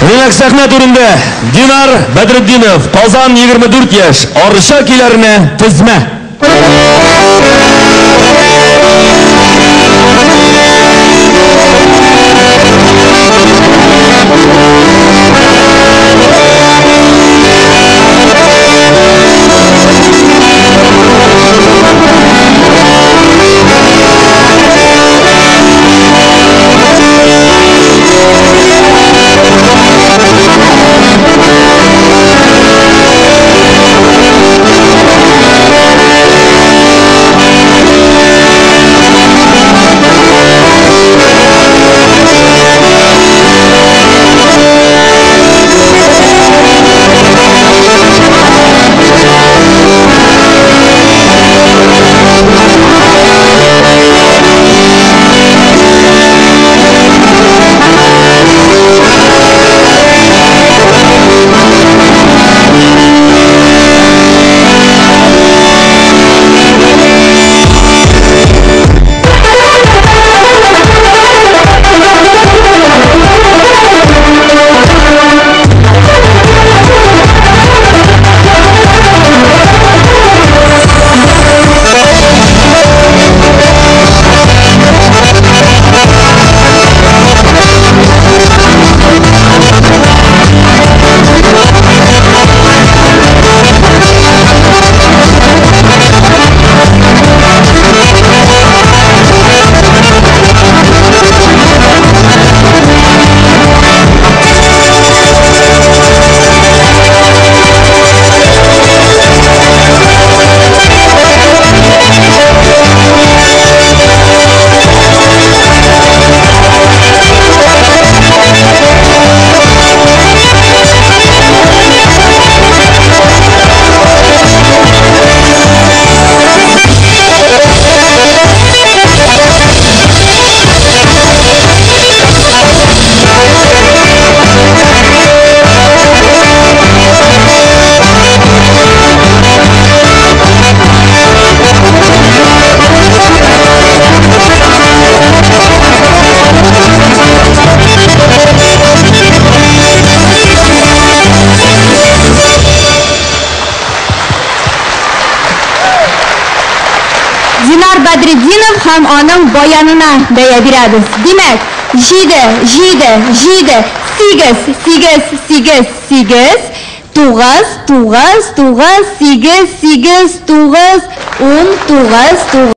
Димәк, сәхнә түрендә Динар Бәдретдинов, Казан, 24 яшь, Арча көйләренә тезмә. Динар Бәдретдинов һәм аның баянына бәя бирәбез. Димәк, 7, 7, 7, 8, 8, 8, 8, 9, 9, 9, 8, 8, 9, 10, 9, 9.